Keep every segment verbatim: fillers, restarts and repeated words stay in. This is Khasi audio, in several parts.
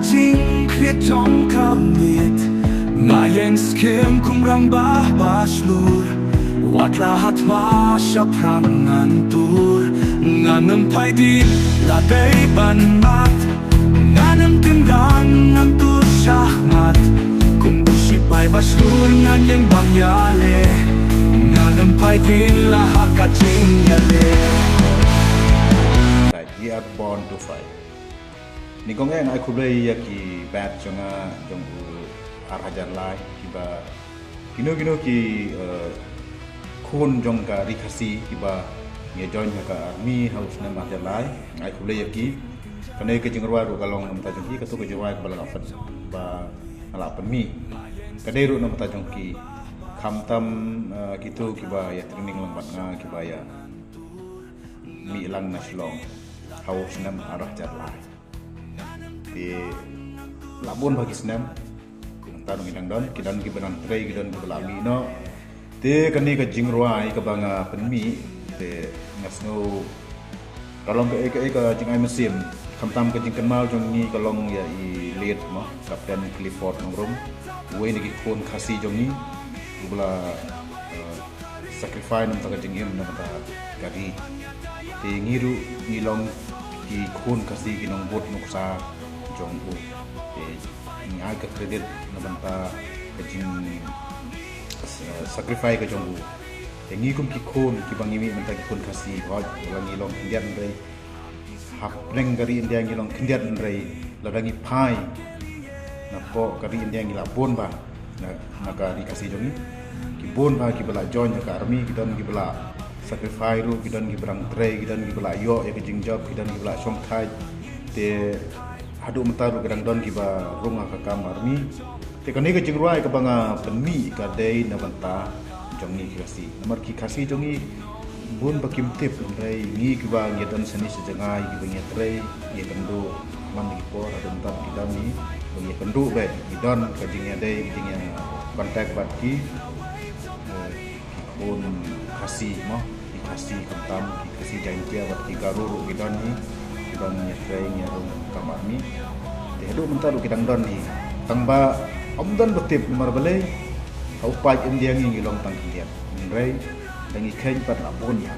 Jingkit jong ka miet, nga ïeng skhem kum rangbah ba shlur. Wat la ha thma shaphrang ngan tur, ngan ym phai dien la dei ban mad. Ngan ym kynran, ngan tur shah mat. Kum u sipai ba shlur ngan ïeng ban ïaleh. Ngan ym phai dien la ha ka jingïaleh. Right, we are born to fight. Nyngkong eh nga ai khublei ïa ki batch jong nga jong u ar hajar lai, kiba kino kino ki, eh, khun jong ka ri Khasi kiba ïa join ha ka army ha u snem ar hajar lai. Nga ai khublei ïa ki. Kane ka jingrwai ruh ka long na bynta jong ki, kato ka jingrwai kaba la pyn, ba nga la pynmih ka dei ruh na bynta jong ki. Khamtam, eh, kito kiba ïa training lang bad nga, kiba ïa mih lang na Shillong ha u snem ar hajar lai. Te la bun bha ki snem. Nangta ngi dang don, ki don kiba nang trei, ki don kiba la mih noh. Te kane ka jingrwai kaba nga pynmih, te nga sngew ka long kaei kaei ka jingai mynsiem. Khamtam ka jingkynmaw jong ngi ka long ïa i late mo, Captain Clifford Nongrum, uwei na ki khun Khasi jong ngi, uba la, eh, sacrifice na bynta ka jingim, na bynta ka ri. Te ngi ruh ngi long ki khun Khasi, ki nongbud nuksa jong u. Te ngi ai ka credit na bynta ka jing, eh, sacrifice ka jong u. Te ngi kum ki khun kiba ngi mih mynta ki khun Khasi, hooid, la ngi long khyndiat hynrei hapdeng ka ri India ngi long khyndiat, hynrei lada ngi phai napoh ka ri India ngi la bun bha na, na ka ri Khasi jong ngi. Ki bun bha kiba la join ha ka army, ki don kiba la sacrifice ruh, ki don kiba dang trei, ki don kiba la ïoh ïa ka jingjop, ki don kiba la shongthait. Te haduh mynta ruh ki dang don kiba rung ha ka kam army. Te kane ka jingrwai kaba nga pynmih ka dei na bynta jong ngi ki Khasi. Namar ki Khasi jong ngi bun ba kim tip, hynrei ngi kiba ngi don shane sha jngai, kiba ngi trei, ngi kynduh man ki por, haduh mynta ki don ngi, ba ngi kynduh bad ngi don ka jingïadei, ka jingïa contact bad ki, eh, ki khun Khasi mo, ki Khasi khamtam, ki Khasi Jaintia bad ki Garo ruh ki don hi, kiba ngi ïa trei ngi ïa rung kam army. Te haduh mynta ruh ki dang don hi. Tang ba ym don ba tip namar balei ha u paid India ngi ngi long tang khyndiat. Hynrei da ngi kheiñ pat la bun ïa.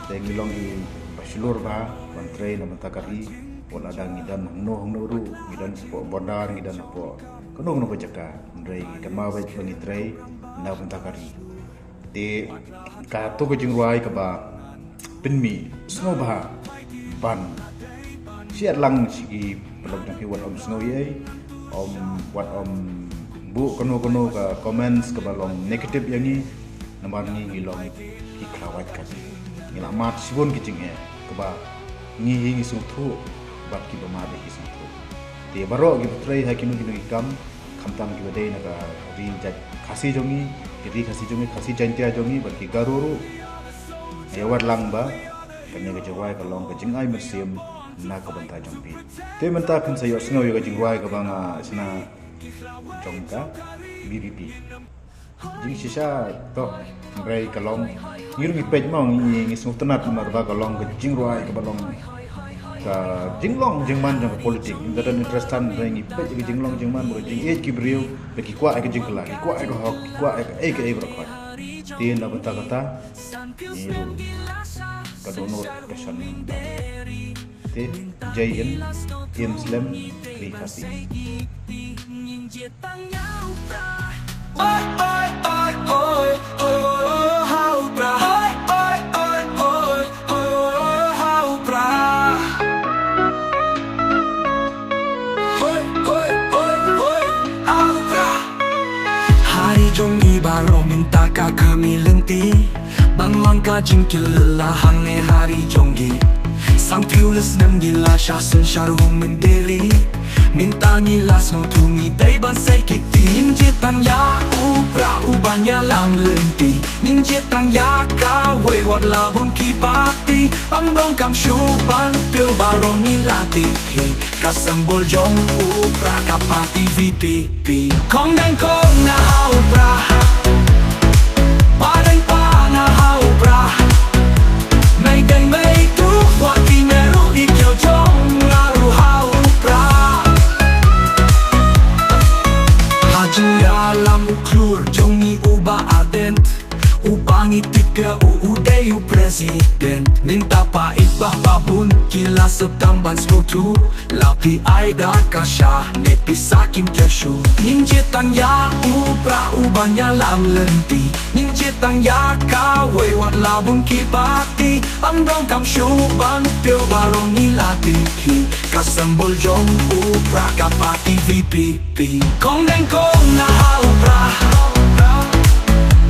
Te ngi long kiba shlur bha ban trei na bynta ka ri. Wat la da ngi don hangno hangno ruh, ngi don shapoh border, ngi don shapoh kano kano ka jaka. Hynrei ngi kynmaw beit ba ngi trei na bynta ka ri. Te kato ka jingrwai kaba pynmih sngewbha ban share lang sha ki paralok jong phi, wat ym sngew ei ei, ym, wat ym buh kano kano ka comments kaba long negative ïa ngi. Namar ngi ngi long ki khlawait ka ri, ngi la mad shibun ki jingeh kaba ngi hi ngi sngewthuh bad kiba mad hi ki sngewthuh. Te baroh kiba trei ha kino kino ki kam, khamtam kiba dei na ka ri jait Khasi jong ngi, ki ri Khasi jong ngi, Khasi Jaintia jong ngi bad ki Garo ruh, ïa wad lang ba kane ka jingrwai ka long ka jingai mynsiem na ka bynta jong phi. Te mynta phin sa ïohsngew ïa ka jingrwai kaba nga shna jong ka VPP. Jingshisha to, hynrei ka long, ngi ruh ngi peit mo, ngi, ngi sngewtynnat namar ba ka long ka jingrwai kaba long ka jinglong jingman jong ka politik. Ngi da don interest than, hynrei ngi peit ka jinglong jingman bad ka jingïeit ki briew, ba ki kwah ïa ka jingkylla, ki kwah ïa ka hok, ki kwah ïa kaei kaei baroh khoit. Te na bynta kata ngi ruh ka dohnud ka shon. Te Jai Hind, Im Slem, Ri Khasi. Ha ri jong ngi baroh mynta ka kmie lynti, ban long ka jingkyrkhu hangne ha ri jong ngi. San phew snem ngi la shah synshar u mynder. Mynta ngi la sngewthuh ngi dei ban sei kti. Ngin jied tang ïa u Prah uban ïalam lynti. Ngin jied tang ïa kawei wat la bun ki party. Ym donkam shuh ban pynpaw baroh ngi la tip hi. Ka symbol jong u Prah ka party VPP. Kong dang kong na ha u Prah. Pa dang pa na ha u Prah. Mei dang mei tu wat ki meru i kyo jong na ru ha u Prah. Tapa i bah babun ki la sdang ban sngewthuh. La phi ai da ka sha ne pisa kim tyrshut. Ngin jied tang ïa u Prah uban ïalam lynti. Ngin jied tang ïa kawei wat la bun ki party. Ym donkam shuh ban kiew baroh ngi la tip hi. Ka symbol jong u Prah ka party V P P. Kong deng kong na ha u Prah.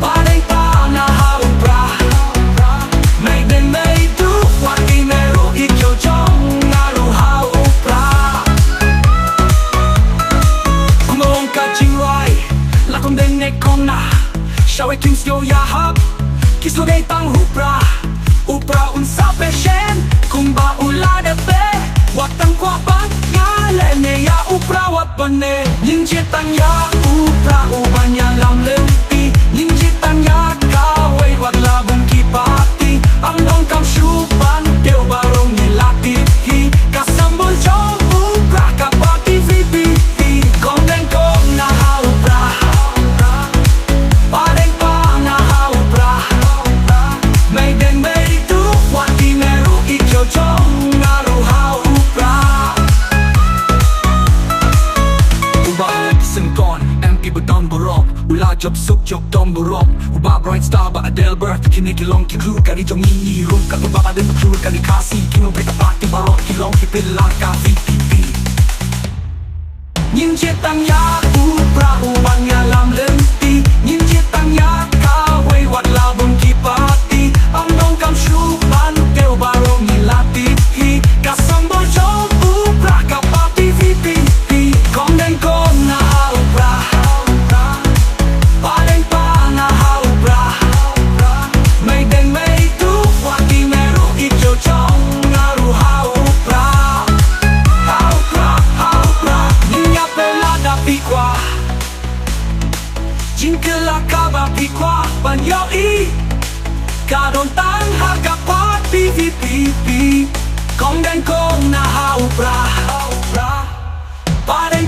Padeng pa na ha u Prah. Mei deng mei tu wat i mei ruh i kiew jong nga ruh ha u Prah. Kumba ong ka jingrwai, la kong deng ne kong na. Shawei kim sngew ïahap, ki sngew dei tang u Prah. U Prah un sa pyrshah kumba u la dep. Wat tang kwah ban nga leh ne ïa u Prah wat ban ne. Ngin jied tang ïa u Prah uban ïalam lynti. Ngin jied tang ïa kawei wat la bun ki party. Ym donkam shuh ban kiew baroh ngi la tip hi. Ka symbol jong u Prah ka party V P P. Kong deng kong na ha u Prah. Padeng pa na ha u Prah. Mei deng mei tu wat i mei ruh i kiew jong nga ruh ha u Prah. U Bah Syngkon M P ba don burom, u la jop suk jop don burom. U Bah Bright Star, Bah Adelbert, kine ki long ki kru kari jong ngi ruh. Ka u Bah Aden kru kari Khasi, ki nong peta party baroh ki long ki pila ka V P P. Ngin jied tang ïa u Prah uban ïalam lynti. Ngin jied tang ïa kawei wat la bun ki party. Ym donkam shuh ban kiew baroh ngi la tip hi. Ka symbol jong u Prah ka party V P P. Kong deng kong na ha u Prah. Padeng pa na ha u Prah. Mei deng mei tu wat i mei ruh i kiew jong nga ruh ha u Prah. Ha u Prah, ha u Prah. Ngin ïa pyrshah da phi kwah. Jingkylla kaba phi kwah ban ïohi ka don tang ha ka party V P P. Kong deng kong na ha u Prah. Padeng